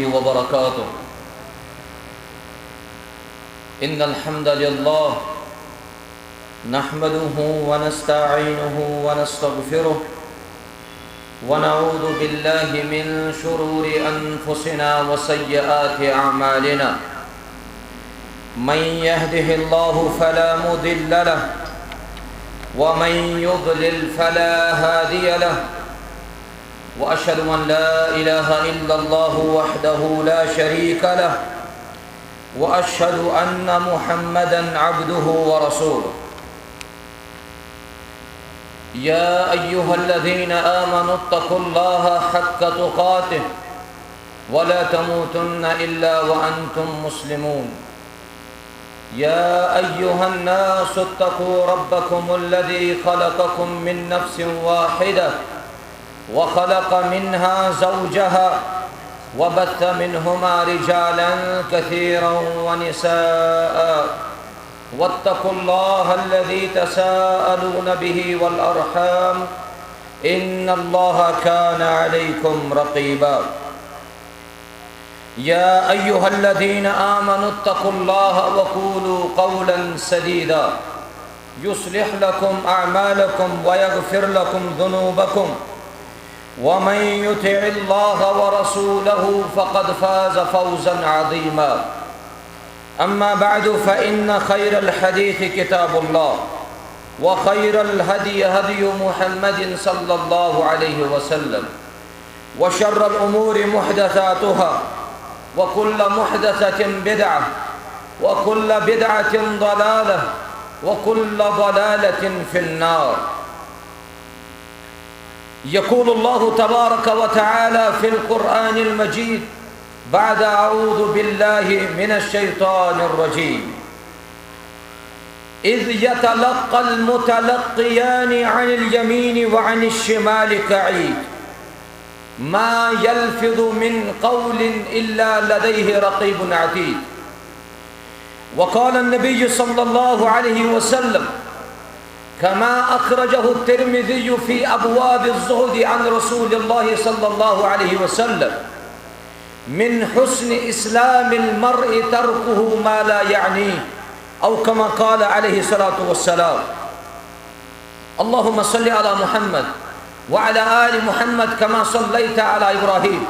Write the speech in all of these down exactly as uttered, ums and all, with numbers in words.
وبركاته. إن الحمد لله نحمده ونستعينه ونستغفره، ونعوذ بالله من شرور أنفسنا وسيئات أعمالنا. من يهده الله فلا مضل له، ومن يضلل فلا هادي له، وأشهد أن لا إله إلا الله وحده لا شريك له، وأشهد أن محمدا عبده ورسوله. يا أيها الذين آمنوا اتقوا الله حق تقاته ولا تموتن إلا وأنتم مسلمون. يا أيها الناس اتقوا ربكم الذي خلقكم من نفس واحدة وخلق منها زوجها وبث منهما رجالا كثيرا ونساء، واتقوا الله الذي تساءلون به والأرحام، إن الله كان عليكم رقيبا. يا أيها الذين آمنوا اتقوا الله وقولوا قولا سديدا، يصلح لكم أعمالكم ويغفر لكم ذنوبكم، ومن يطع الله ورسوله فقد فاز فوزا عظيما. أما بعد، فإن خير الحديث كتاب الله، وخير الهدي هدي محمد صلى الله عليه وسلم، وشر الأمور محدثاتها، وكل محدثة بدعة، وكل بدعة ضلالة، وكل ضلالة في النار. يقول الله تبارك وتعالى في القرآن المجيد بعد أعوذ بالله من الشيطان الرجيم: إذ يتلقى المتلقيان عن اليمين وعن الشمال قعيد، ما يلفظ من قول إلا لديه رقيب عتيد. وقال النبي صلى الله عليه وسلم كما أخرجه الترمذي في أبواب الزهد عن رسول الله صلى الله عليه وسلم: من حسن إسلام المرء تركه ما لا يعنيه، أو كما قال عليه الصلاة والسلام. اللهم صل على محمد وعلى آل محمد كما صليت على إبراهيم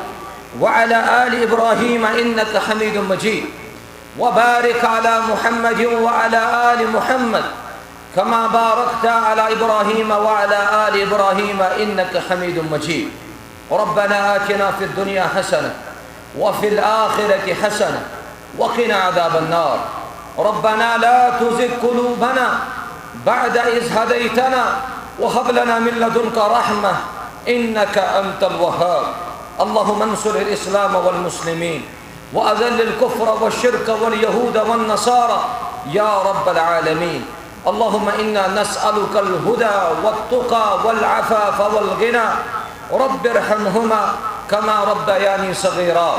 وعلى آل إبراهيم إنك حميد مجيد، وبارك على محمد وعلى آل محمد كما باركت على إبراهيم وعلى آل إبراهيم إنك حميد مجيد. ربنا آتنا في الدنيا حسنة وفي الآخرة حسنة وقنا عذاب النار. ربنا لا تزغ قلوبنا بعد إذ هديتنا وهب لنا من لدنك رحمة إنك أنت الوهاب. اللهم انصر الإسلام والمسلمين وأذل الكفر والشرك واليهود والنصارى يا رب العالمين. اللهم إنا نسألك الهدى والتقى والعفاف والغنى. رب ارحمهما كما ربياني صغيرا.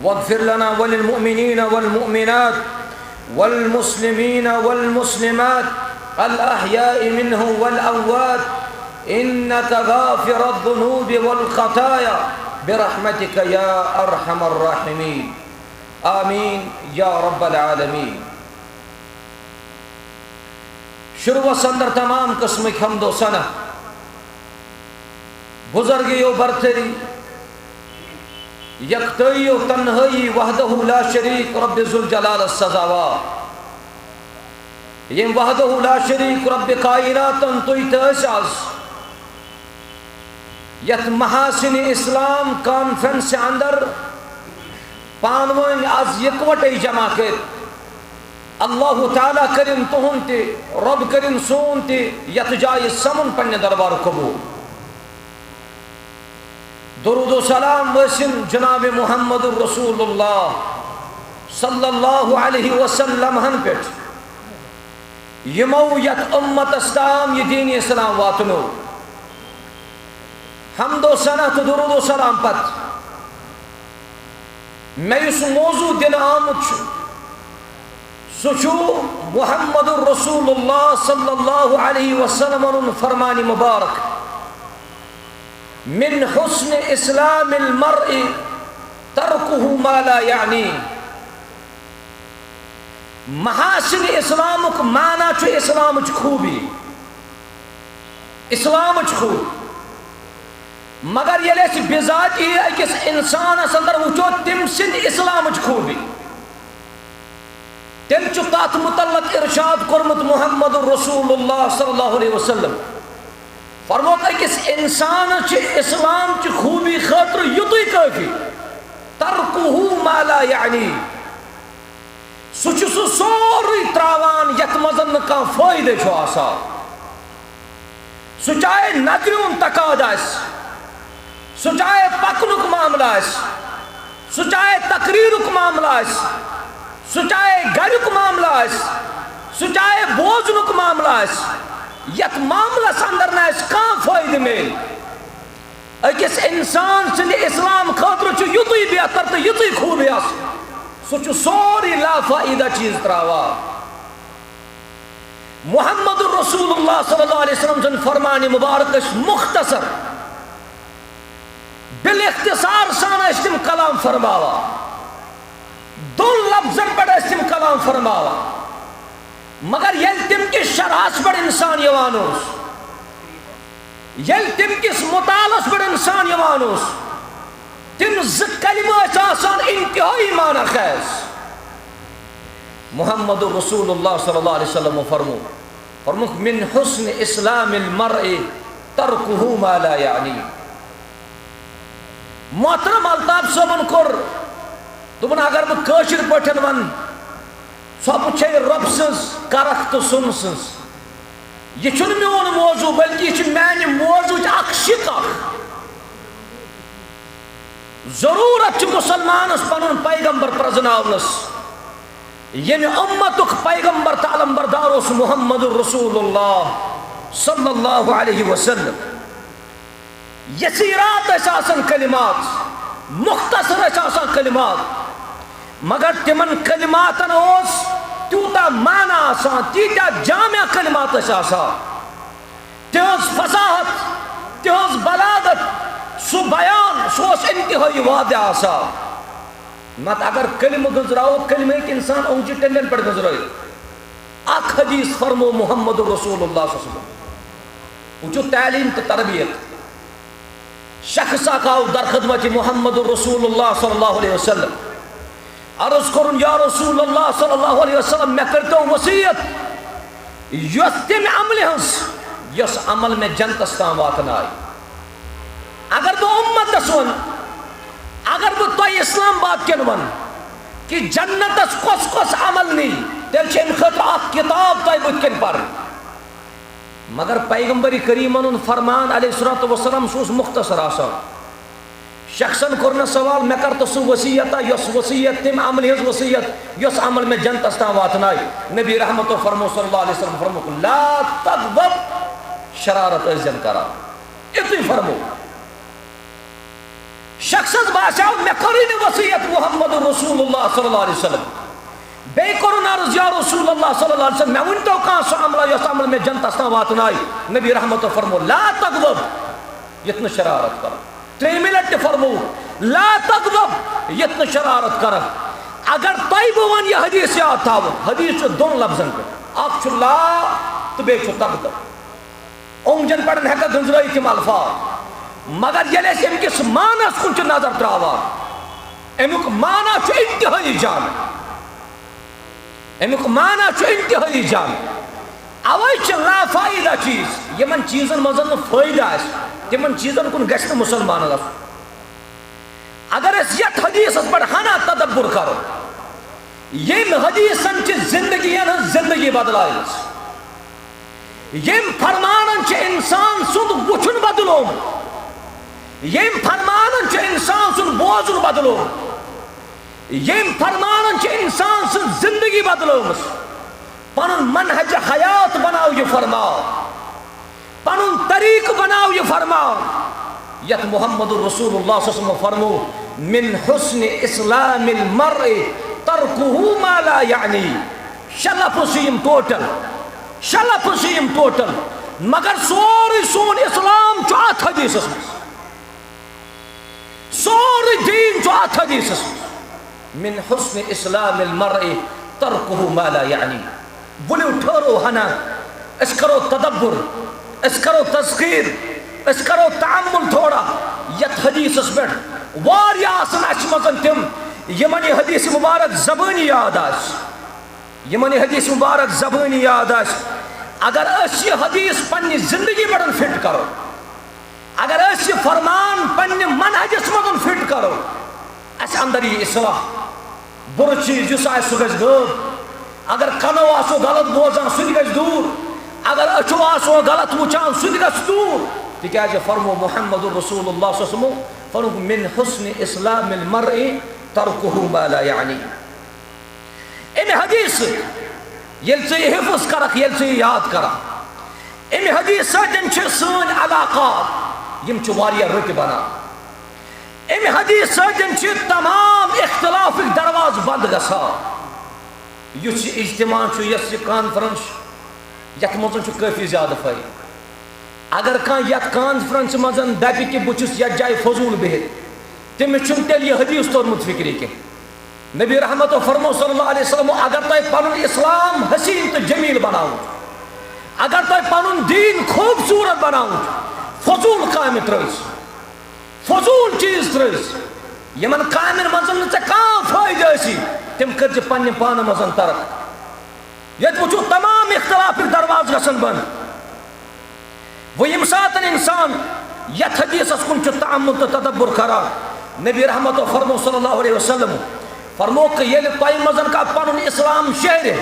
واغفر لنا وللمؤمنين والمؤمنات والمسلمين والمسلمات الأحياء منهم والأموات إنك غافر الذنوب والخطايا برحمتك يا أرحم الراحمين. آمين يا رب العالمين. شروعس اندر تمام قسمٕکۍ حمد و ثنا، بزرگی و برتری، یکتٲیی و تنہٲیی، وحدہ لا شریک رب ذوالجلالس سزاوار، ییٚمۍ وحدہ لا شریک رب کائناتن تُہۍ تہٕ أسۍ آز یتھ محاسن اسلام کانفرنس اندر پانہٕ ؤنۍ از یکوٹے جمع کٔرۍ۔ اللہ تعالیٰ کٔرِن تُہُنٛد تہِ، رۄب کٔرِن سون تہِ یتھ جایہِ سمُن پننہِ دربارُک قبول۔ درود و سلام ٲسِن جناب محمد رسول اللہ صلی اللہ علیہ وسلم ہن پٮ۪ٹھ، یِمو یتھ امتس تام یہِ دین اسلام واتنو۔ حمد و ثنا تہٕ درود و سلام پتہٕ مےٚ یُس موضوع دِنہٕ آمُت چھُ، سُہ چھُ محمد رسول اللہ صلی اللہ علیہ وسلم ہُنٛد فرمان مبارک: من حسن اسلام المرء ما لا یعنی۔ محاسن اسلامک معنی چھُ اسلامٕچ خوٗبی، اسلامٕچ خوٗبی۔ مگر ییٚلہِ أسۍ بذاتی أکِس انسانس اندر وٕچھو تٔمۍ سٕنٛدِ اسلامٕچ خوٗبی، تٔمۍ چھُ تتھ متعلق ارشاد کوٚرمُت محمد رسول اللہ صلی اللہ علیہ وسلم۔ فرموت، أکِس انسانس چھِ اسلام چہِ خوٗبی خٲطرٕ یُتُے کٲفی، ترکہ ما لا یعنی۔ سُہ چھُ سُہ سورُے تراوان یتھ منٛز نہٕ کانٛہہ فٲیدٕ چھُ آسان۔ سُہ چاہے نظرِ ہُنٛد تقاضہٕ آسہِ، سُہ چاہے پکنُک معاملہٕ آسہِ، سُہ چاہے تقریرُک معاملہٕ آسہِ، سُہ چاہے گرُک معاملہٕ آسہِ، سُہ چاہے بوزنُک معاملہٕ آسہِ، یتھ معاملس اندر نہٕ اسہِ کانٛہہ فٲیدٕ میلہِ۔ أکِس انسان سٕنٛدِ اسلام خٲطرٕ چھُ یُتُے بہتر تہٕ یُتُے خوٗبی آسان، سُہ چھُ سورُے لافٲیدٕ چیٖز تراوان۔ محمد رسول اللہ صلی اللہ علیہ وسلم سُنٛد فرمان مبارک ٲسۍ مختصر، بالاختصار سان ٲسۍ تِم کلام فرماوان، دۄن لفظن پٮ۪ٹھ ٲسۍ تِم کلام فرماوان۔ مگر ییٚلہِ تِم کِس شرحس پٮ۪ٹھ انسان یِوان اوس، ییٚلہِ تِم کِس مطالعس پٮ۪ٹھ انسان یِوان اوس، تِم زٕ کلمہٕ ٲسۍ آسان انتہٲیی معنی خیز۔ محمد رسول اللہ صلی اللہ علیہ وسلم فرمو، فرموک، من حسن اسلام المرء ترکہ ما لا یعنی۔ محترم الطاف صٲبن کوٚر، دوٚپُن، اگر بہٕ کٲشِر پٲٹھۍ ونہٕ، ژھۄپہٕ چھے رۄب سٕنٛز، کرکھ تہٕ سُن سٕنٛز۔ یہِ چھُنہٕ میون موضوع، بلکہِ یہِ چھُ میانہِ موضوعٕچ اکھ شِکھ اکھ۔ ضروٗرت چھِ مُسلمانس پنُن پیغمبر پرزناونس، ییٚمہِ اُمتُک پیغمبر تہٕ علمبردار اوس محمد رسول اللہ صلی اللہ علیہ وسلم۔ یسیرات ٲسۍ آسان کلمات، مختصر ٲسۍ آسان کلمات، مگر تِمن کلماتن اوس تیوٗتاہ معنی آسان، تیٖتیٛاہ جامع کلمات ٲسۍ آسان۔ تِہنٛز فصاحت، تِہنٛز بلاغت، سُہ بیان، سُہ اوس انتہٲیی واضح آسان۔ نتہٕ اگر کلمہٕ گٔنزراوو، کلمہٕ ہیٚکہِ انسان اونٛگجہِ ٹنڈٮ۪ن پٮ۪ٹھ گٔنزرٲوِتھ۔ اکھ حدیث فرمو محمد رسول اللہ صلی اللہ علیہ وسلم۔ وٕچھِو تعلیٖم تہٕ تربیت۔ شخص اکھ آو در خدمت محمد رسول اللہ صلی اللہ علیہ وسلم۔ عرض کوٚرُن، یا رسول اللہ صلی اللہ علیہ وسلم، مےٚ کٔرۍتو وصیت، یۄس تَمہِ عملہِ ہٕنٛز، یۄس عمل مےٚ جنتس تام واتنایہِ۔ اگر بہٕ اُمتس وَنہٕ، اگر بہٕ تۄہہِ اسلام آباد کٮ۪ن وَنہٕ کہِ جنتس کۄس کۄس عمل نِیہِ، تیٚلہِ چھِ اَمہِ خٲطرٕ اکھ کِتاب تۄہہِ بٕتھِ کَنۍ پَرٕنۍ۔ مگر پیغمبر کریمن ہُنٛد فرمان علیہ الصلوۃ والسلام، سُہ اوس مختصر آسان۔ شخصن کوٚر نہٕ سوال، مےٚ کر تہٕ سُہ وصیت، یۄس وصیت تَمہِ عملہِ ہٕنٛز وصیت، یۄس عمل مےٚ جنتس تام واتنایہِ۔ نبی رحمتو فرمو صلی اللہ علیہ وسلم فرموک، لا تغضب، شرارت ٲسۍ زن کران۔ یُتُے فرمو۔ شخصس باسیو، مےٚ کٔرٕے نہٕ وصیت محمد رسول اللہ صلی اللہ علیہ وسلم۔ بیٚیہِ کوٚرُن عرض، یا رسول اللہ صلی اللہ علیہ وسلم، مےٚ ؤنۍتو کانٛہہ سُہ عملہ، یۄس عمل مےٚ جنتس تام واتنایہِ۔ نبی رحمتو فرمو، لا تغضب، یتھ نہٕ شرارت کرو۔ ترٛیٚیِمہِ لٹہِ تہِ فرمو، لا تغضب، یتھ نہٕ شرارت کرو۔ اگر تۄہہِ بہٕ ونہٕ یہِ حدیث یاد تھاوُن، حدیث چھُ دۄن لفظن پٮ۪ٹھ، اکھ چھُ لا تہٕ بیٚیہِ چھُ تغضب۔ اونٛگجن پٮ۪ٹھ ہٮ۪ککھ گٔنزرٲیِتھ یِم الفاظ، مگر ییٚلہِ أسۍ اَمہِ کِس معنس کُن چھِ نظر تراوان، اَمیُک معنی چھُ انتہٲیی جامع۔ اَمیُک معنی چھُ انتہٲیی جامع۔ اوے چھِ لافائدہ چیٖز، یِمن چیٖزن منٛز نہٕ فٲیدٕ آسہِ، تِمن چیٖزن کُن گژھِ نہٕ مُسلمان گژھُن۔ اگر أسۍ یتھ حدیثس پٮ۪ٹھ ہنا تدبر کرو، ییٚمۍ حدیثن چھِ زندگین ہٕنٛز زندگی بدلایمٕژ، ییٚمۍ فرمانن چھِ انسان سُنٛد وُچھُن بدلومُت، ییٚمۍ فرمانن چھِ انسان سُنٛد بوزُن بدلومُت، ییٚمۍ فرمانن چھِ انسان سٕنٛز زندگی بدلٲومٕژ۔ پنُن منہج حیات بناو یہِ فرمان، پنُن طریقہٕ بناو یہِ فرمان، یتھ محمد رسول اللہ صلی اللہ علیہ وسلم فرمو، من حسن اسلام المرء ترکہ ما لا یعنی۔ شےٚ لفظ چھِ یِم ٹوٹل، شےٚ لفظ چھِ یِم ٹوٹل، مگر سورُے سون اسلام چھُ اتھ حدیثس منٛز، سورُے دین چھُ اتھ حدیثس منٛز۔ من حسن اسلام المرء ترکہ ما لا یعنی۔ ؤلِو ٹھٔہرو ہنا، أسۍ کرو تدبر، أسۍ کرو تذکیر، أسۍ کرو تأمل تھوڑا یتھ حدیثس پٮ۪ٹھ۔ واریاہ آسن اسہِ منٛز تِم یِمن یہِ حدیث مبارک زبٲنی یاد آسہِ، یِمن یہِ حدیث مبارک زبٲنی یاد آسہِ۔ اگر أسۍ یہِ حدیث پننہِ زندگی پٮ۪ٹھ فٹ کرو، اگر أسۍ یہِ فرمان پننہِ منہجس منٛز فٹ کرو، اسہِ اندر یی اصلاح۔ بُرٕ چیٖز یُس آسہِ، سُہ گژھِ غٲب۔ اگر کنو آسو غلط بوزان، سُہ تہِ گژھِ دوٗر۔ اگر أچھو آسو غلط وٕچھان، سُہ تہِ گژھِ دوٗر۔ تِکیٛازِ فرمو محمد رسول اللہ صلی اللہ علیہ وسلم، فرمووُکھ، من حسن اسلام المرء ترکہ ما لا یعنی۔ امہِ حدیث سۭتۍ ییٚلہِ ژٕ یہِ حفظ کرکھ، ییٚلہِ ژٕ یہِ یاد کرکھ، امہِ حدیث سۭتۍ چھِ سٲنۍ علاقات، یِم چھِ واریاہ رٕتۍ بنان۔ امہِ حدیث سۭتۍ چھِ تمام اختلافٕکۍ دروازٕ بنٛد گژھان۔ یُس یہِ اجتماع چھُ، یۄس یہِ کانفرنس چھِ، یتھ منٛز چھُ کٲفی زیادٕ فٲیدٕ۔ اگر کانٛہہ یتھ کانفرنسہِ منٛز دپہِ کہِ بہٕ چھُس یتھ جایہِ فضوٗل بِہِتھ، تٔمِس چھُنہٕ تیٚلہِ یہِ حدیث توٚرمُت فکرِ کینٛہہ۔ نبی رحمتو فرمو صلی اللہ علیہ وسلم، اگر تۄہہِ پنُن اسلام حسین تہٕ جمیل بناوُن چھُ، اگر تۄہہِ پنُن دیٖن خوٗبصوٗرت بناوُن چھُ، فضوٗل کامہِ ترٲوِو، فضوٗل چیٖز ترٲوِو، یِمن کامٮ۪ن منٛز نہٕ ژےٚ کانٛہہ فٲیدٕ آسی، تِم کٔرۍ زِ پننہِ پانہٕ منٛز ترک۔ ییٚتہِ وٕچھِو تمام اختلافٕکۍ دروازٕ گژھن بنٛد۔ وۄنۍ ییٚمہِ ساتہٕ انسان یتھ حدیثس کُن چھُ تأمل تہٕ تدبر کران، نبی رحمتو فرمو صلی اللہ علیہ وسلم فرمو کہ ییٚلہِ تۄہہِ منٛز کانٛہہ پنُن اسلام شیرِ،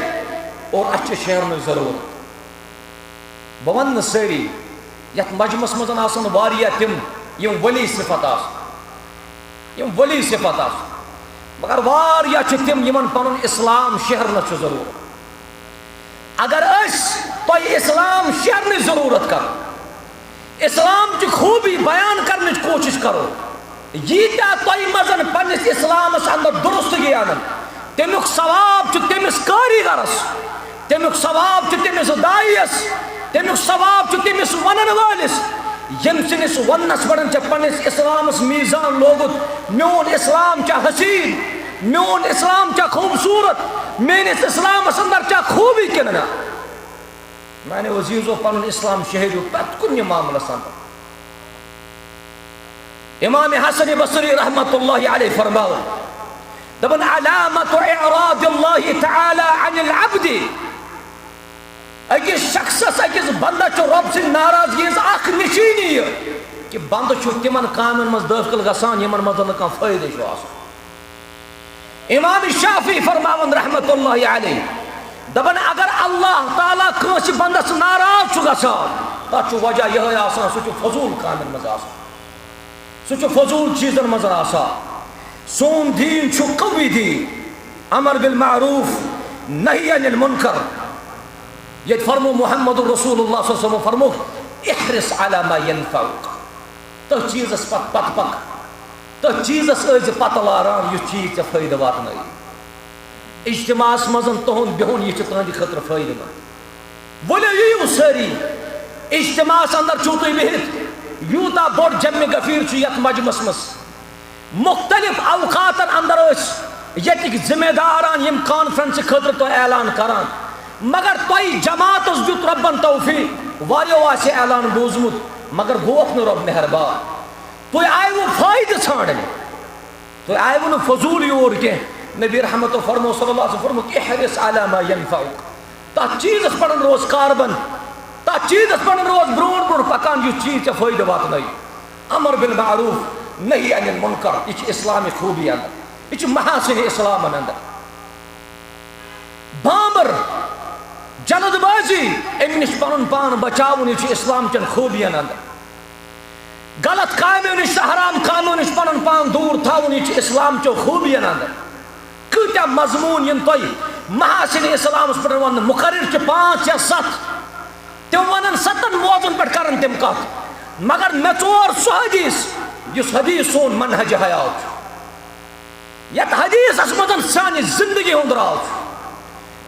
اور اسہِ چھِ شیرنٕچ ضروٗرت۔ بہٕ ونہٕ نہٕ سٲری، یتھ مجمس منٛز آسن واریاہ تِم یِم ولی صفت آسن، یِم ولی صفت آسن، مگر واریاہ چھِ تِم یِمن پنُن اسلام شیرنس چھُ ضروٗرت۔ اگر أسۍ تۄہہِ اسلام شیرنٕچ ضروٗرت کرو، اسلام چہِ خوٗبی بیان کرنٕچ کوٗشش کرو، ییٖتیٛاہ تۄہہِ منٛز پننِس اسلامس اندر درستگی انن، تمیُک ثواب چھُ تٔمِس کٲریگرس، تمیُک ثواب چھُ تٔمِس داعیس، تمیُک ثواب چھُ تٔمِس ونن وٲلِس، ییٚمہِ سٕنٛدِس وننس پٮ۪ٹھ ژےٚ پننِس اسلامس میزان لوگُت، میون اسلام چھا حسین، میون اسلام چھا خوٗبصوٗرت، میٲنِس اسلامس اندر چھا خوٗبی کِنہٕ نہ؟ میانیو عزیزو، پنُن اسلام شیرِو پرٛٮ۪تھ کُنہِ معاملس اندر۔ امام حسن بصری رحمت اللہ علیہ فرماوان، دپان، علامت اعراض اللہ تعالی عن العبد، أکِس شخصس، أکِس بندس چھُ رۄب سٕنٛدِ ناراضگی ہٕنٛز اکھ نشٲنی یہِ کہِ بندٕ چھُ تِمن کامٮ۪ن منٛز دٲخل گژھان یِمن منٛز نہٕ کانٛہہ فٲیدٕ چھُ آسان۔ امام شافعی فرماوان رحمت اللہ علیہ، دپان، اگر اللہ تعالیٰ کٲنٛسہِ بندس ناراض چھُ گژھان، تتھ چھُ وجہ یِہوٚے آسان، سُہ چھُ فضوٗل کامٮ۪ن منٛز آسان، سُہ چھُ فضوٗل چیٖزن منٛز آسان۔ سون دیٖن چھُ قوی دیٖن، امر بالمعروف، نہی عن المنکر۔ ییٚتہِ فرمو محمد رسول اللہ صلی اللہ علیہ وسلم فرمو، احرص علی ما ینفعک، تٔتھۍ چیٖزس پتہٕ پتہٕ پکھ، تٔتھۍ چیٖزس ٲسۍ زِ پتہٕ لاران یُس چیٖز ژےٚ فٲیدٕ واتنٲیی۔ اجتماعس منٛز تُہُنٛد بِہُن، یہِ چھُ تُہنٛدِ خٲطرٕ فٲیدٕ مند۔ ؤلِو یِیِو سٲری، اجتماعس اندر چھِو تُہۍ بِہِتھ، یوٗتاہ بوٚڑ جمع غفیر چھُ یتھ مجمس منٛز۔ مختلف اوقاتن اندر ٲسۍ ییٚتِکۍ ذمہ داران یِم کانفرنسہِ خٲطرٕ تۄہہِ اعلان کران، مگر تۄہہِ جماعتس دیُت رۄبن توفیق، واریاہو آسہِ اعلان بوٗزمُت، مگر گوکھ نہٕ رۄب مہربان۔ تُہۍ آیوٕ فٲیدٕ ژھانڈنہِ، تُہۍ آیوٕ نہٕ فضوٗل یور کینٛہہ۔ نبی رحمتو فرمو صلی اللہ علیہ وسلم فرمووُکھ، احرص علی ما ینفعک۔ تتھ چیٖزس پٮ۪ٹھ روز کاربن، تتھ چیٖزس پٮ۪ٹھ روز برونٛٹھ برونٛٹھ پکان یُس چیٖز ژےٚ فٲیدٕ واتنٲیی۔ امر بالمعروف، نہی عن المنکر، یہِ چھِ اسلامٕچ خوٗبی اندر، یہِ چھِ محاسن اسلامن اندر۔ بامبر، جلد بازی، امہِ نِش پنُن پان بچاوُن، یہِ چھُ اسلام چٮ۪ن خوٗبین اندر۔ غلط کامیو نِش تہٕ حرام کامیو نِش پنُن پان دوٗر تھاوُن، یہِ چھُ اسلام چٮ۪و خوٗبین اندر۔ کۭتیاہ مضموٗن یِن تۄہہِ محاسن اسلامس پٮ۪ٹھ وننہٕ، مقرر چھِ پانٛژھ یا ستھ، تِم ونن ستن موضوعن پٮ۪ٹھ کرن تِم کتھ، مگر مےٚ ژور سُہ حدیث، یُس حدیث سون منہج حیات چھُ۔ یتھ حدیثس منٛز سانہِ زندگی ہُنٛد راز چھُ۔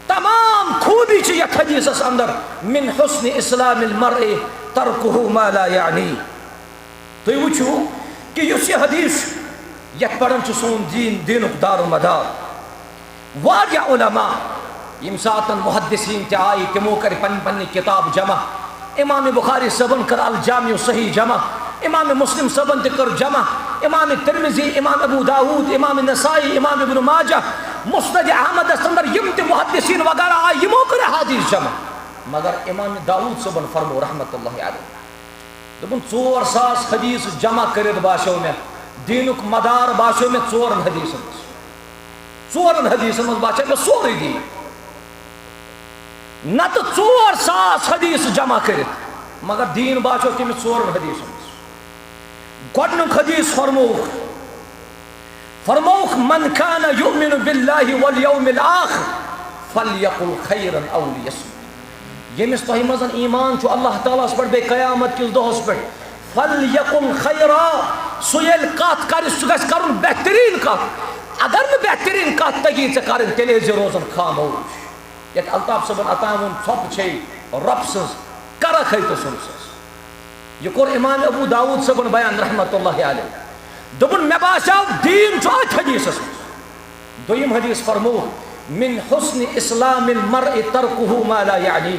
تمام خوٗبی چھِ یتھ حدیثس اندر، من حسن اسلام المرء ترکہ ما لا یعنی۔ تُہۍ وٕچھِو کہِ یُس یہِ حدیث چھُ، یتھ پٮ۪ٹھ چھُ سون دیٖن، دیٖنُک دارُالمدار۔ واریاہ علماء، ییٚمہِ ساتَن محدثین تہِ آیہِ، تِمو کٔرۍ پنٕنۍ پنٕنۍ کِتاب جمع۔ امام بخاری صٲبن کٔر الجامع صحیح جمع، امام مسلم صٲبن تہِ کٔر جمع، امام ترمذی، امام ابو داود، امام نسائی، امام ابن ماجہ، مسند احمدس اندر یِم تہِ محدثین وغیرہ آیہِ، یِمو کٔرۍ حدیث جمع۔ مگر امام داود صٲبن فرمو رحمت اللہ علیہ، دوٚپُن، ژور ساس حدیث جمع کٔرِتھ باسیو مےٚ، دیٖنُک مدار باسیو مےٚ ژورن حدیثن منٛز۔ ژورن حدیثن منٛز باسیو مےٚ سورُے دیٖن۔ نتہٕ ژور ساس حدیث جمع کٔرِتھ، مگر دیٖن باسیو تٔمِس ژورن حدیثن منٛز۔ گۄڈٕنیُک حدیث فرمووُکھ، فرمووُکھ، "من کان یؤمن باللہ والیوم الآخر فلیقل خیرا او لیصمت۔" ییٚمِس تۄہہِ منٛز ایمان چھُ اللہ تعالیٰ ہَس پٮ۪ٹھ، بیٚیہِ قیامت کِس دۄہَس پٮ۪ٹھ، فلیقل خیرا، سُہ ییٚلہِ کَتھ کَرِ، سُہ گژھِ کَرُن بہتریٖن کَتھ۔ اگر نہٕ بہتریٖن کَتھ تَگی ژےٚ کَرٕنۍ، تیٚلہِ ٲسۍ زِ روزان خاموش۔ یَتھ الطاف صٲبَن عطا ووٚن، ژھۄپہٕ چھے رۄب سٕنٛز، کرکھ ہے تہٕ سُنٛد سٕنٛز۔ یہِ کوٚر امام ابو داود صٲبن بیان رحمت اللہ علیہ۔ دوٚپُن، مےٚ باسیو دیٖن چھُ أتھۍ حدیثس منٛز۔ دوٚیِم حدیث فرموو، "من حسن اسلام المرء ترکہ ما لا یعنی۔"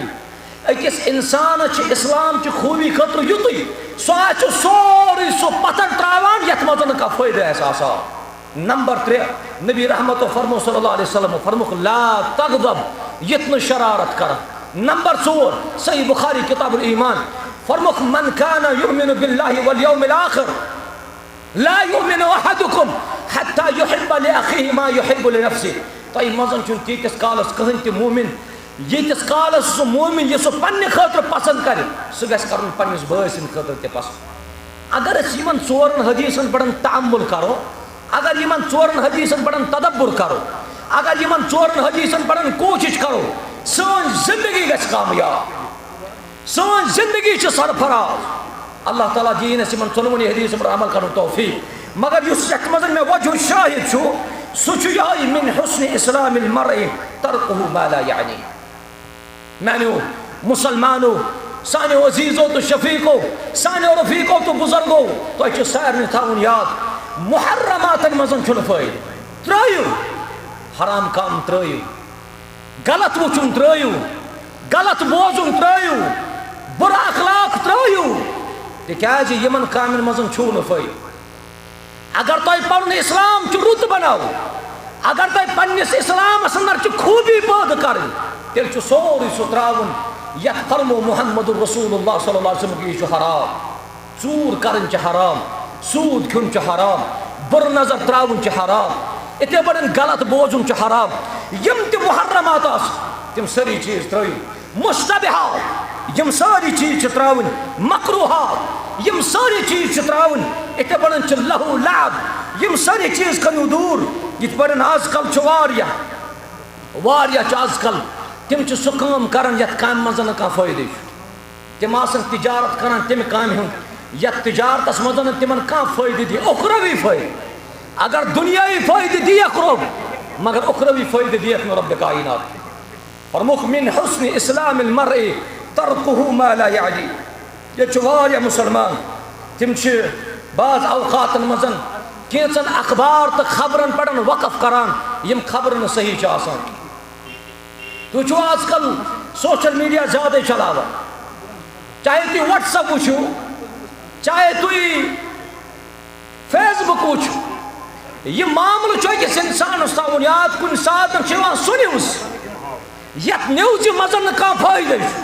أکِس انسانس چھِ اسلام چہِ خوٗبی خٲطرٕ یُتُے، سُہ آسہِ سورُے سُہ پتھر تراوان یتھ منٛز نہٕ کانٛہہ فٲیدٕ آسہِ آسان۔ نمبر ترٛےٚ، نبی رحمتو فرمو صلی اللہ علیہ وسلم فرموکھ، "لا تغضب"، یِتھ نہٕ شرارت کران۔ نمبر ژور، صحیح بخاری کتاب الایمان، فرموکھ، "من کان یؤمن باللہ والیوم الآخر لا یؤمن احدکم حتی یحب لاخیہ ما یحب لنفسہ۔" تۄہہِ منٛز چھُنہٕ تیٖتِس کالس کٕہٕنۍ تہِ مومن، ییٖتِس کالس سُہ مومن یہِ سُہ پننہِ خٲطرٕ پسند کرِ، سُہ گژھِ کرُن پننِس بٲے سٕنٛدِ خٲطرٕ تہِ پسند۔ اگر أسۍ یِمن ژورن حدیثن پٮ۪ٹھ تأمل کرو، اگر یِمن ژورن حدیثن پٮ۪ٹھ تدبر کرو، اگر یِمن ژورن حدیثن پٮ۪ٹھ کوٗشش کرو، سٲنۍ زندگی گژھِ کامیاب، سٲنۍ زندگی چھِ سرفراز۔ اللہ تعالیٰ دِیِن اَسہِ یِمن ژۄنوٕنی حدیثن پٮ۪ٹھ عمل کرنُک توفیق۔ مگر یُس یتھ منٛز مےٚ وجہ شاہد چھُ، سُہ چھُ یِہوٚے، "من حسن اسلام المرء ترکہ ما لا یعنی۔" میانیو مسلمانو، سانیو عزیزو تہٕ شفیقو، سانیو رفیقو تہٕ بزرگو، تۄہہِ چھُ سارنٕے تھاوُن یاد، محرماتن منٛز چھُنہٕ فٲیدٕ۔ ترٲیِو، حرام کام ترٲیِو، غلط وٕچھُن ترٲیِو، غلط بوزُن ترٲیِو، بُرٕ اخلاق ترٲیِو، تِکیازِ یِمن کامٮ۪ن منٛز چھُو نہٕ فٲیدٕ۔ اگر تۄہہِ پنُن اسلام چھُ رُت بناوُن، اگر تۄہہِ پننِس اسلامس اندر چھِ خوٗبی پٲدٕ کرٕنۍ، تیٚلہِ چھُ سورُے سُہ ترٛاوُن یتھ فرمو محمد رسول اللہ صلی اللہ علیہ وسلم، یہِ چھُ حرام۔ ژوٗر کرٕنۍ چھِ حرام، سوٗد کھیوٚن چھُ حرام، بُرٕ نظر ترٛاوُن چھُ حرام، یِتھے پٲٹھۍ غلط بوزُن چھُ حرام۔ یِم تہِ محرمات آسہٕ، تِم سٲری چیٖز ترٲیِو۔ مشتبہات، یِم سٲری چیٖز چھِ ترٛاوٕنۍ، مکروہات، یِم سٲری چیٖز چھِ ترٛاوٕنۍ۔ یِتھے پٲٹھۍ چھِ لہو لعب، یِم سٲری چیٖز کٔرِو دوٗر۔ یِتھ پٲٹھۍ آز کل چھُ واریاہ، واریاہ چھِ آز کل، تِم چھِ سُہ کٲم کران یتھ کامہِ منٛز نہٕ کانٛہہ فٲیدٕ چھُ۔ تِم آسن تجارت کران تمہِ کامہِ ہُنٛد، یتھ تجارتس منٛز نہٕ تِمن کانٛہہ فٲیدٕ دی، اُخروی فٲیدٕ۔ اگر دُنیاوی فٲیدٕ دیکھ رۄب، مگر اُخروی فٲیدٕ دیکھ نہٕ رۄب کائنات۔ فرموکھ، "من حسن اسلام المرء ترکہ ما لا یعنی۔" ییٚتہِ چھِ واریاہ مسلمان، تِم چھِ بعض اوقاتن منٛز کینٛژن اخبار تہٕ خبرن پٮ۪ٹھ وقف کران، یِم خبرٕ نہٕ صحیح چھِ آسان۔ تُہۍ چھِو آز کل سوشل میڈیا زیادَے چلاوان، چاہے تُہۍ WhatsApp وٕچھِو، چاہے تُہۍ Facebook وٕچھِو، یہِ معاملہٕ چھُ أکِس اِنسانَس تھاوُن یاد۔ کُنہِ ساتہٕ چھِ یِوان سُہ news، یَتھ newsہِ منٛز نہٕ کانٛہہ فٲیدَے چھُ،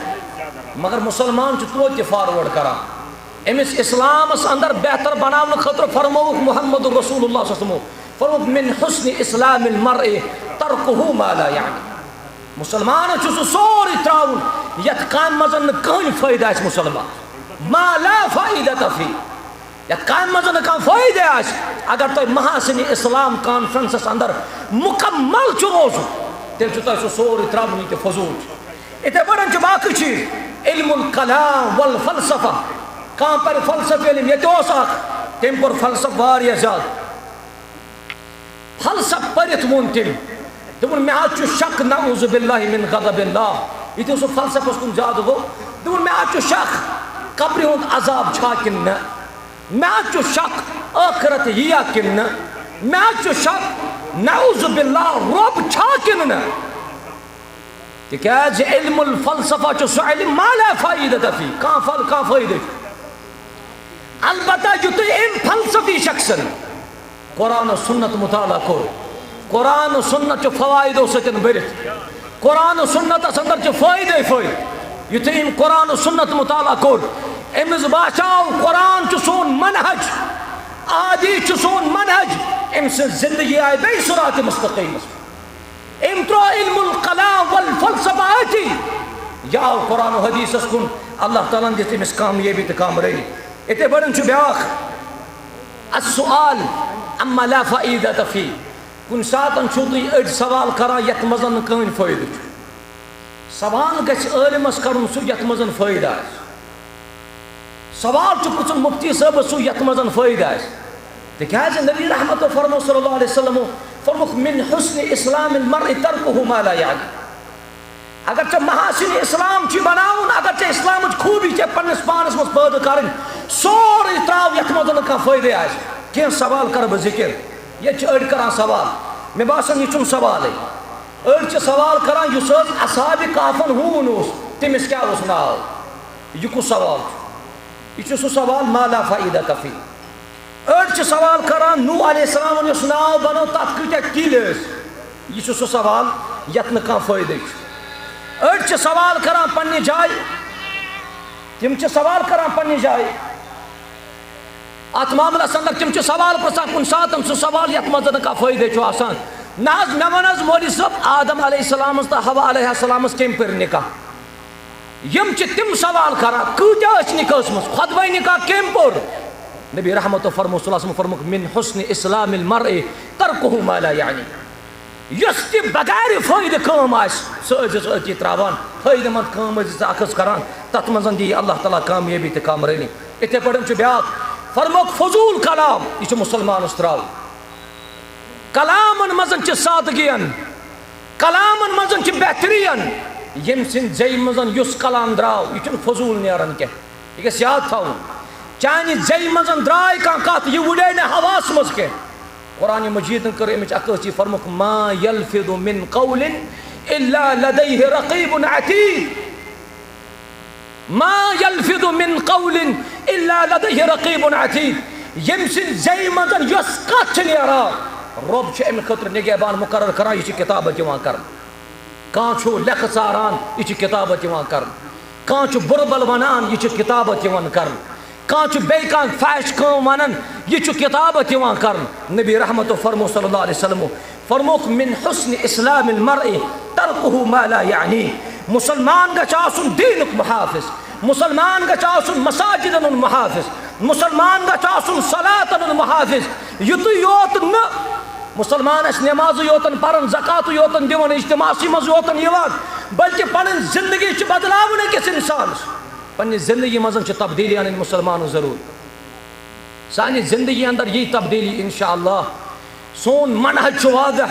مگر مُسلمان چھُ توتہِ تہِ forward کران۔ أمِس اِسلامَس اندر بہتر بناونہٕ خٲطرٕ فرمووُکھ محمد رسول اللہ صلی اللہ علیہ وسلمو، فرمووُکھ، "من حسن اسلام المرء ترکہ ما لا یعنی۔" مُسلمانَس چھُ سُہ سورُے ترٛاوُن یَتھ کامہِ منٛز نہٕ کٕہٕنۍ فٲیدٕ آسہِ مُسلمان، ما لا فائدۃ فیہ، یَتھ کامہِ منٛز نہٕ کانٛہہ فٲیدٕ آسہِ۔ اگر تۄہہِ محاسن اسلام کانفرنسَس اندر مُکمل چھُ روزُن، تیٚلہِ چھُ تۄہہِ سُہ سورُے ترٛاوُن، یہِ تہِ فضوٗل چھُ۔ یِتھے پٲٹھۍ چھُ باقٕے چیٖز، علم الکلام والفلسفہ، کانٛہہ پَرِ فلسفہٕ علم، ییٚتہِ اوس اکھ، تٔمۍ پوٚر فلسفہٕ واریاہ زیادٕ۔ فلسفہٕ پٔرِتھ ووٚن تٔمۍ، دوٚپُن، "مےٚ حظ چھُ شک، نعوذ باللہ من غضب اللہ۔" یُتھُے سُہ فلسفس کُن زیادٕ گوٚو، دوٚپُن، "مےٚ حظ چھُ شک، قبرِ ہُنٛد عذاب چھا کِنہٕ نہ؟ مےٚ حظ چھُ شک، ٲخرت یِیا کِنہٕ نہ؟" مےٚ حظ چھُ شک، نعوذ باللہ، رۄب چھا کِنہٕ نہٕ؟ تِکیٛازِ علم الفلسفہ چھُ سُہ علم ما لا فائدة فی، کانٛہہ فل-، کانٛہہ فٲیدٕ چھُ۔ البتہ یُتھُے أمۍ فلسفی شخصن قرآن و سنت مطالعہ کوٚر، قرآن و سنت چھُ فوائدو سۭتۍ بٔرِتھ، قرآن و سنتس اندر چھِ فٲیدے فٲیدٕ۔ یُتھُے أمۍ قرآن و سنت مطالعہ کوٚر، أمِس باسیو قرآن چھُ سون منہج، احادیث چھُ سون منہج، أمۍ سٕنٛز زندگی آیہِ بیٚیہِ صراط مستقیمس۔ أمۍ ترٛوو علم الکلام والفلسفہ أتی۔ یہِ آو قرآن و حدیثس کُن، اللہ تعالیٰ ہن دِژ أمِس کامیٲبی تہٕ کامرٲنی۔ یِتھے پٲٹھۍ چھُ بیٛاکھ، السؤال عما لا فائدة فی۔ کُنہِ ساتن چھُو تُہۍ أڑۍ سوال کران یتھ منٛز نہٕ کٕہٕنۍ فٲیدٕ چھُ۔ سوال گژھِ عٲلمس کرُن سُہ یتھ منٛز فٲیدٕ آسہِ۔ سوال چھُ پرژھُن مفتی صٲبس سُہ یتھ منٛز فٲیدٕ آسہِ۔ تِکیٛازِ نبی رحمتو فرمو صلی اللہ علیہ وسلمو، فرموکھ، من حسن اسلام المرء ترکہ ما لا یعنی۔ اگر ژےٚ محاسن اسلام چھُے بناوُن، اگر ژےٚ اسلامٕچ خوٗبی چھےٚ پننِس پانس منٛز پٲدٕ کرٕنۍ، سورُے ترٛاو یتھ منٛز نہٕ کانٛہہ فٲیدٕ آسہِ۔ کینٛہہ سوال کرٕ بہٕ ذکر۔ ییٚتہِ چھِ أڑۍ کران سوال، مےٚ باسان یہِ چھُنہٕ سوالٕے۔ أڑۍ چھِ سوال کران، یُس حظ اصحاب کہفن ہوٗن اوس، تٔمِس کیٛاہ اوس ناو؟ یہِ کُس سوال چھُ؟ یہِ چھُ سُہ سوال ما لا فائدة فی۔ أڑۍ چھِ سوال کران، نوح علیہ السلامن یُس ناو بنوو، تتھ کۭتیاہ کِلۍ ٲسۍ؟ یہِ چھُ سُہ سوال یتھ نہٕ کانٛہہ فٲیدٕ چھُ۔ أڑۍ چھِ سوال کران پننہِ جایہِ، تِم چھِ سوال کران پننہِ جایہِ۔ اتھ معاملس اندر تِم چھِ سوال پرژھان کُنہِ ساتن، سُہ سوال یتھ منٛز نہٕ کانٛہہ فٲیدٕ چھُ آسان۔ نہ حظ، مےٚ وَن حظ مولوی صٲب، آدم علیہ السلام تہٕ حوا علیہ السلام کٔمۍ پٔرۍ نکاح؟ یِم چھِ تِم سوال کران، کۭتیاہ ٲسۍ نکاحس منٛز؟ خۄطبے نکاح کٔمۍ پوٚر؟ نبی رحمتو فرمو صلی اللہ علیہ وسلم فرمووُکھ، من حسن اسلام المرء ترکہ ما لا یعنی۔ یۄس تہِ بغیر فٲیدٕ کٲم آسہِ، سُہ ٲسۍزِ ژٕ أتی ترٛاوان۔ فٲیدٕ مند کٲم ٲسۍزِ ژٕ اکھ أکِس کران، تتھ منٛز دِیہِ اللہ تعالیٰ کامیٲبی تہٕ کامرٲنی۔ یِتھے پٲٹھۍ چھُ بیٛاکھ، فرمووُکھ، فضول کلام، یہِ چھُ مُسلمانس ترٛاوُن۔ کلامن منٛز چھِ سادگین، کلامن منٛز چھِ بہترین۔ ییٚمہِ سٕنٛدِ زیٚیہِ منٛز یُس کلام درٛاو، یہِ چھُنہٕ فضول نیران کینٛہہ۔ یہِ گژھِ یاد تھاوُن، چانہِ زیٚیہِ منٛز درٛاے کانٛہہ کتھ، یہِ وُڈے نہٕ ہوہس منٛز کینٛہہ۔ قرآن مجیدن کٔر امِچ عکٲسی، فرمووُکھ، ما یلفظ من قول الا لدیہ رقیب عتید۔ ما یلفظ من قول الا لدیہ رقیب عتید۔ ییٚمہِ سٕنٛدِ زیٚیہِ منٛز یۄس کتھ چھِ نیران، رۄب چھُ امہِ خٲطرٕ نگہبان مقرر کران، یہِ چھِ کتابت یِوان کرنہٕ۔ کانٛہہ چھُ لیٚکھٕ ژاران، یہِ چھُ کتابت یِوان کرنہٕ۔ کانٛہہ چھُ بُرٕ بل ونان، یہِ چھُ کتابت یِوان کرنہٕ۔ کانٛہہ چھُ بیٚیہِ کانٛہہ فحش کٲم ونان، یہِ چھُ کتابت یِوان کرنہٕ۔ نبی رحمتو فرمو صلی اللہ علیہ وسلم، فرمووُکھ، من حسن اسلام المرء ترکہ ما لا یعنی۔ مسلمان گژھِ آسُن دینُک محافظ، مسلمان گژھِ آسُن مساجدن ہُنٛد محافظ، مسلمان گژھِ آسُن صلاتن ہُنٛد محافظ۔ یُتُے یوت نہٕ مسلمان آسہِ نمازٕے یوتن پران، زکاتٕے یوتن دِوان، اجتماعسٕے منٛز یوتن یِوان، بلکہِ پنٕنۍ زندگی چھِ بدلاوٕنۍ أکِس انسانس۔ پننہِ زندگی منٛز چھِ تبدیلی انٕنۍ مسلمانن ضروٗر۔ سانہِ زندگی اندر یی تبدیلی انشاءاللہ۔ سون منہج چھُ واضح،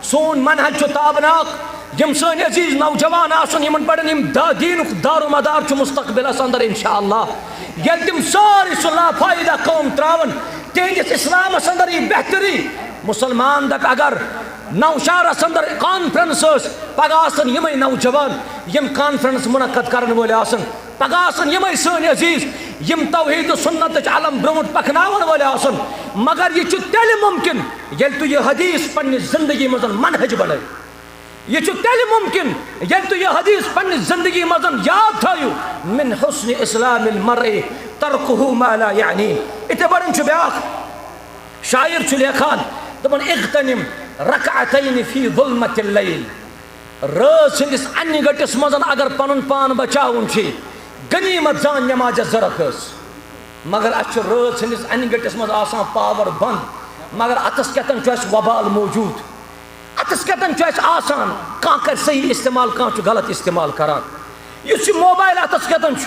سون منہج چھُ تابناک۔ یِم سٲنۍ عزیز نوجوان آسن، یِمن پٮ۪ٹھ یِم دا-، دینُک دار و مدار چھُ مستقبلس اندر انشاءاللہ۔ ییٚلہِ تِم سٲری سُہ لافٲیدہ قوم تراون، تِہنٛدِس اسلامس اندر یی بہتری۔ مسلمان دپہِ، اگر نوشہرس اندر کانفرنس ٲس، پگاہ آسن یِمے نوجوان، یِم کانفرنس منعقد کرن وٲلۍ آسن۔ پگاہ آسن یِمے سٲنۍ عزیز، یِم توحید و سنتٕچ علم برونٛٹھ پکناون وٲلۍ آسن۔ مگر یہِ چھُ تیٚلہِ ممکن، ییٚلہِ تُہۍ یہِ حدیث پننہِ زندگی منٛز منہج بنٲیِو۔ یہِ چھُ تیٚلہِ ممکن، ییٚلہِ تُہۍ یہِ حدیث پننہِ زندگی منٛز یاد تھٲیِو، من حسن اسلام المرء ترکہ ما لا یعنی۔ یِتھے پٲٹھۍ چھُ بیٛاکھ شاعر چھُ لیکھان، دپان، اغتنم رکعتین فی ظلمت اللیل۔ رٲژ ہٕنٛدِس انہِ گٔٹِس منٛز اگر پنُن پان بچاوُن چھُ، غنیمت زان نمازِ زٕ رکٲژ۔ مگر اسہِ چھُ رٲژ ہٕنٛدِس انہِ گٔٹِس منٛز آسان پاور بند، مگر اتھس کٮ۪تن چھُ اسہِ وبال موجود۔ اتھس کٮ۪تن چھُ اسہِ آسان، کانٛہہ کرِ صحیح استعمال، کانٛہہ چھُ غلط استعمال کران۔ یُس یہِ موبایل اتھس کٮ۪تن چھُ،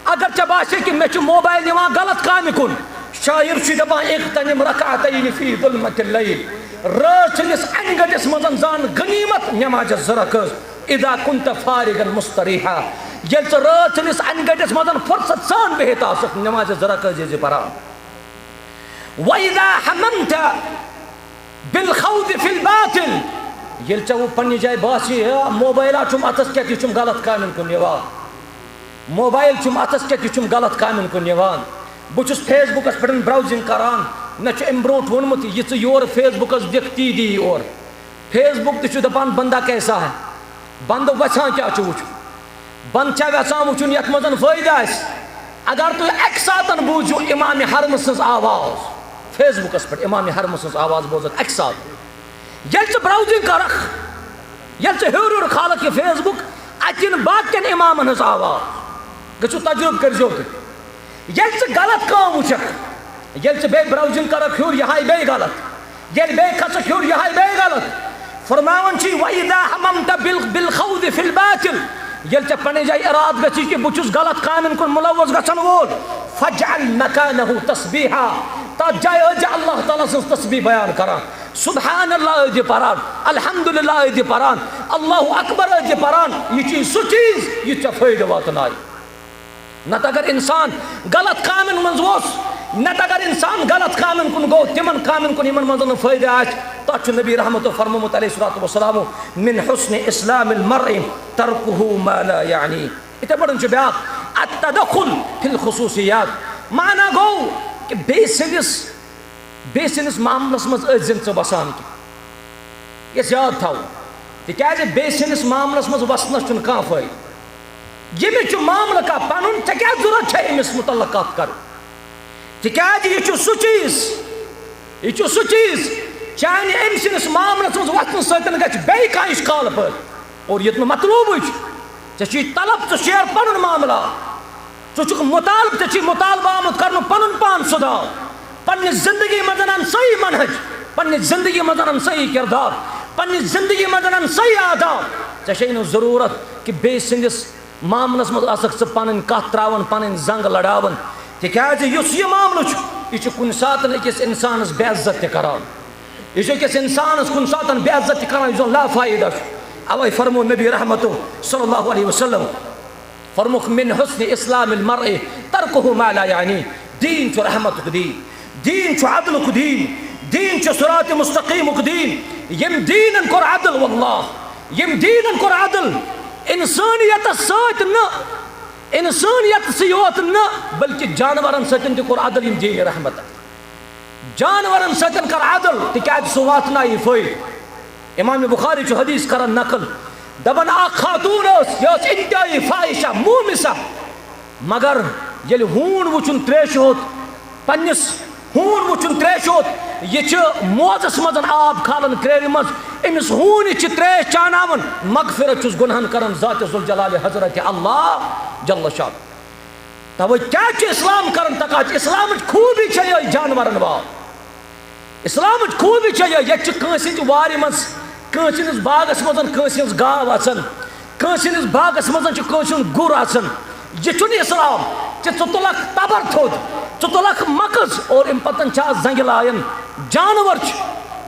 اگر ژےٚ باسہِ کہِ مےٚ چھُ موبایل نِوان غلط کامہِ کُن، شاعر چھُ دپان، اغتنم رکعتین فی ظلمت اللیل۔ رٲژ ہٕنٛدِس انہِ گٔٹِس منٛز زان غنیمت نمازِ زٕ رکٲژ۔ اذا کنت فارغا مستریحا۔ ییٚلہِ ژٕ رٲژ ہٕنٛدِس انہِ گٔٹِس منٛز فرصت سان بِہِتھ آسکھ، نمازِ زٕ رکٲژ زِ پران۔ واذا حممت بالخوض في الباطل۔ ییٚلہِ ژےٚ وۄنۍ پننہِ جایہِ باسہِ، ہے، موبایل ہا چھُم اَتھس کٮ۪تھ، یہِ چھُم غلط کامٮ۪ن کُن نِوان۔ موبایل چھُم اَتھس کٮ۪تھ، یہِ چھُم غلط کامٮ۪ن کُن نِوان۔ بہٕ چھُس فیس بُکس پٮ۪ٹھ براؤزنگ کران، مےٚ چھُ اَمہِ برونٛٹھ ووٚنمُت، یہِ ژٕ یورٕ فیس بُکس دِکھ، تی دی یور۔ فیس بُک تہِ چھُ دپان، بندہ کیسا ہے؟ بندٕ وژھان کیٛاہ چھُ وٕچھُن؟ بنٛد چھا یژھان وٕچھُن یتھ منٛز فٲیدٕ آسہِ؟ اگر تُہۍ اکہِ ساتن بوٗزِو امام حرمہٕ سٕنٛز آواز، فیس بُکس پٮ۪ٹھ امام حرمہٕ سٕنٛز آواز بوزکھ اکہِ ساتہٕ، ییٚلہِ ژٕ براؤزنگ کرکھ، ییٚلہِ ژٕ ہیوٚر ہیوٚر کھالکھ یہِ فیس بُک، اتہِ یِن باقین امامن ہٕنٛز آواز۔ گٔژھِو تجربہٕ کٔرۍزیو تُہۍ۔ ییٚلہِ ژٕ غلط کٲم وٕچھکھ، ییٚلہِ ژٕ بیٚیہِ براؤزنگ کرکھ ہیوٚر، یہِ ہاے بیٚیہِ غلط، ییٚلہِ بیٚیہِ کھسکھ ہیوٚر، یہِ ہاے بیٚیہِ غلط۔ فرماوان چھُ، وَإِذَا هَمَمْتَ بِال-، بِالْخَوْضِ فِي الْبَاطِلِ، ییٚلہِ ژےٚ پننہِ جایہِ ارادٕ گژھِ کہِ بہٕ چھُس غلط کامٮ۪ن کُن مُلوث گژھن وول، فَاجْعَلْ مَكَانَهُ تَسْبِيحًا، تَتھ جایہِ ٲسۍ زِ اللہ تعالیٰ سٕنٛز تسبیح بیان کران، سبحان اللہ ٲسۍ زِ پران، الحمدللہ ٲسۍ زِ پران، اللہ اکبر ٲسۍ زِ پران۔ یہِ چھُ سُہ چیٖز یُس ژےٚ فٲیدٕ واتنایہِ۔ نتہٕ اگر انسان غلط کامٮ۪ن منٛز اوس، نتہٕ اگر انسان غلط کامٮ۪ن کُن گوٚو، تِمن کامٮ۪ن کُن یِمن منٛز نہٕ فٲیدٕ آسہِ، تتھ چھُ نبی رحمتو فرمومُت علیہ الصلوۃ والسلام، من حسن اسلام المرء ترکه ما لا یعنی۔ یِتھے پٲٹھۍ چھُ بیٛاکھ، التدخل فی الخصوصیات۔ معنی گوٚو کہِ بیٚیہِ سٕنٛدِس، بیٚیہِ سٕنٛدِس معاملس منٛز ٲسۍ زِن ژٕ وسان کینٛہہ۔ یہِ یاد تھاوُن، تِکیٛازِ بیٚیہِ سٕنٛدِس معاملس منٛز وسنس چھُنہٕ کانٛہہ فٲیدٕ۔ ییٚمِس چھُ معاملہٕ کانٛہہ پنُن، ژےٚ کیٛاہ ضروٗرت چھےٚ أمِس مُتعلق کتھ کرٕنۍ؟ تِکیٛازِ یہِ چھُ سُہ چیٖز، یہِ چھُ سُہ چیٖز، چانہِ أمۍ سٕنٛدِس معاملس منٛز وسنہٕ سۭتۍ گژھِ بیٚیہِ کانٛہہ اشکال پٲدٕ، اور یہِ نہٕ مطلوبٕے چھُ۔ ژےٚ چھُے طلب، ژٕ شیر پنُن معاملہٕ۔ ژٕ چھُکھ مُطالبہٕ، ژےٚ چھُے مُطالبہٕ آمُت کرنہٕ پنُن پان سُدھار، پننہِ زندگی منٛز اَن صحیح منہج، پننہِ زندگی منٛز اَن صحیح کردار، پننہِ زندگی منٛز اَن صحیح آداب۔ ژےٚ چھے نہٕ ضروٗرت کہِ بیٚیہِ سٕنٛدِس معاملس منٛز آسکھ ژٕ پنٕنۍ کتھ تراوان، پنٕنۍ زنگ لڑاوان، تِکیازِ یُس یہِ معاملہٕ چھُ، یہِ چھُ کُنہِ ساتہٕ أکِس انسانس بے عزت تہِ کران۔ یہِ چھُ أکِس انسانس کُنہِ ساتہٕ بے عزت تہِ کران، یُس زن لا فائدہ چھُ۔ اوے فرمو نبی رحمتو صلی اللہ علیہ وسلم، فرموکھ، من حسن اسلام المرء ترکہ ما لا یعنی۔ دین چھُ رحمتُک دین، دین چھُ عدلُک دین، دین چھُ صراط مستقیمُک دین۔ ییٚمۍ دیٖنن کوٚر عدل، واللہ، ییٚمۍ دیٖنن کوٚر عدل، انسانیتس سۭتۍ نہٕ، انسانیتسٕے یوت نہٕ، بلکہِ جانورن سۭتۍ تہِ کوٚر عدل ییٚمۍ دیٖنہِ رحمتن۔ جانورن سۭتۍ کر عدل، تِکیازِ سُہ واتنایہِ فٲیدٕ۔ امام بخاری چھُ حدیث کران نقل، دپان، اکھ خاتون ٲس، یہِ ٲس انتہٲیی فاحشہ، مومسہ، مگر ییٚلہِ ہوٗن وُچھُن تریشہِ ہوٚت، پننِس ہوٗن وُچھُن تریشہِ ہوٚت، یہِ چھِ موزس منٛز آب کھالان کرٛیلہِ منٛز، أمِس ہوٗنہِ چھِ تریش چاناوان، مغفرت چھُس گۄنہن کران ذات ذوالجلال حضرت اللہ جل شانہ۔ توے کیٛازِ چھُ اسلام کران تقاضہٕ؟ اسلامٕچ خوٗبی چھےٚ یِہوٚے جانورن واو۔ اسلامٕچ خوٗبی چھےٚ یِہوٚے، ییٚتہِ چھِ کٲنٛسہِ ہٕنٛدِ وارِ منٛز، کٲنٛسہِ ہٕنٛدِس باغس منٛز کٲنٛسہِ ہٕنٛز گاو اژان، کٲنٛسہِ ہٕنٛدِس باغس منٛز چھُ کٲنٛسہِ ہُنٛد گُر اژان۔ یہِ چھُنہٕ اسلام کہِ ژٕ تُلکھ تبر تھوٚد، ژٕ تُلکھ مکٕز اور امہِ پتہٕ چھِ اتھ زنٛگہِ لایان۔ جانور چھِ،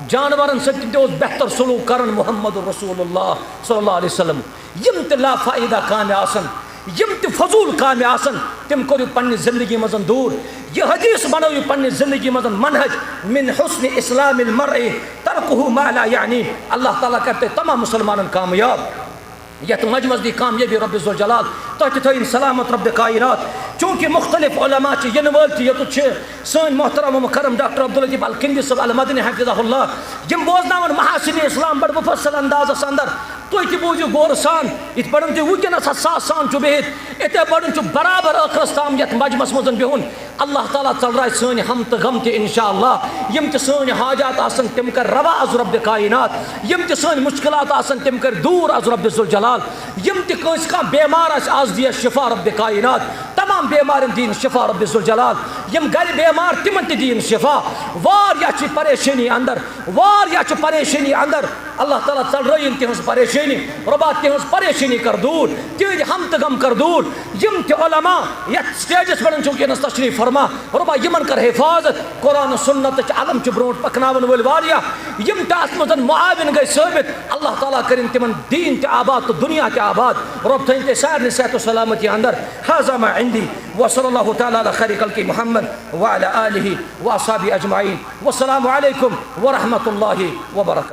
جانورن سۭتۍ تہِ اوس بہتر سلوک کران محمد رسول اللہ صلی اللہ علیہ وسلم۔ یِم تہِ لا فائدہ کامہِ آسن، یِم تہِ فضول کامہِ آسن، تِم کٔرِو پننہِ زندگی منٛز دوٗر۔ یہِ حدیث بنٲیِو پننہِ زندگی منٛز منہج۔ من حسن اسلام المرء ترکہ ما لا یعنی۔ اللہ تعالیٰ کرِ تۄہہِ تمام مسلمانن کامیاب۔ یتھ مجمعس دی کامیٲبی رب ذوالجلال، تۄہہِ تہِ تھٲیِن سلامت رب کائنات۔ چونکہ مختلف علماء چھِ یِنہٕ وٲلۍ تہِ، یوٚتُتھ چھِ سٲنۍ محترم و مکرم ڈاکٹر عبداللطیف الکندی صٲب المدنی حفظہ اللہ، یِم بوزناون محاسن اسلام بڑٕ مفصل اندازس اندر۔ تُہۍ تہِ بوٗزِو غورٕ سان، یِتھ پٲٹھۍ تُہۍ وٕنکیٚنس اتھ ساس سان چھِو بِہِتھ، یِتھے پٲٹھۍ چھُ برابر ٲخرس تام یتھ مجمعس منٛز بِہُن۔ اللہ تعالیٰ ژلرایہِ سٲنۍ ہم تہٕ غم تہِ انشاءاللہ۔ یِم تہِ سٲنۍ حاجات آسن، تِم کرِ روا از رب کائنات۔ یِم تہِ سٲنۍ مشکلات آسن، تِم کرِ دوٗر از رب ذوالجلال۔ یِم تہِ کٲنٛسہِ کانٛہہ بیمار آسہِ، از دِیس شفا رب کائنات۔ تمام بیمارن دِیِن شفا رب ذوالجلال۔ یِم گرِ بیمار، تِمن تہِ دِیِن شفا۔ واریاہ چھِ پریشٲنی اندر، واریاہ چھِ پریشٲنی اندر۔ اللہ تعالیٰ ژلرٲیِن تِہنٛز پریشٲنی۔ رۄبا، تِہنٛز پریشٲنی کر دوٗر، تِہنٛدۍ ہم تہٕ غم کر دوٗر۔ یِم تہِ علماء یتھ سٹیجس پٮ۪ٹھ چھِ وٕنکیٚنس تشریف فرما، رۄبا، یِمن کر حفاظت۔ قرآن و سنتٕچ علم چھِ برونٛٹھ پکناون وٲلۍ واریاہ، یِم تہِ اتھ منٛز معاون گٔے ثٲبت، اللہ تعالیٰ کٔرِن تِمن دین تہِ آباد تہٕ دنیا تہِ آباد۔ رۄب تھٲیِن تُہۍ سارنٕے صحت و سلامتی اندر۔ هذا ما عندي، وصلى الله تعالى على خير خلقه محمد وعلى آله وأصحابه أجمعين. والسلام عليكم ورحمة الله وبركاته.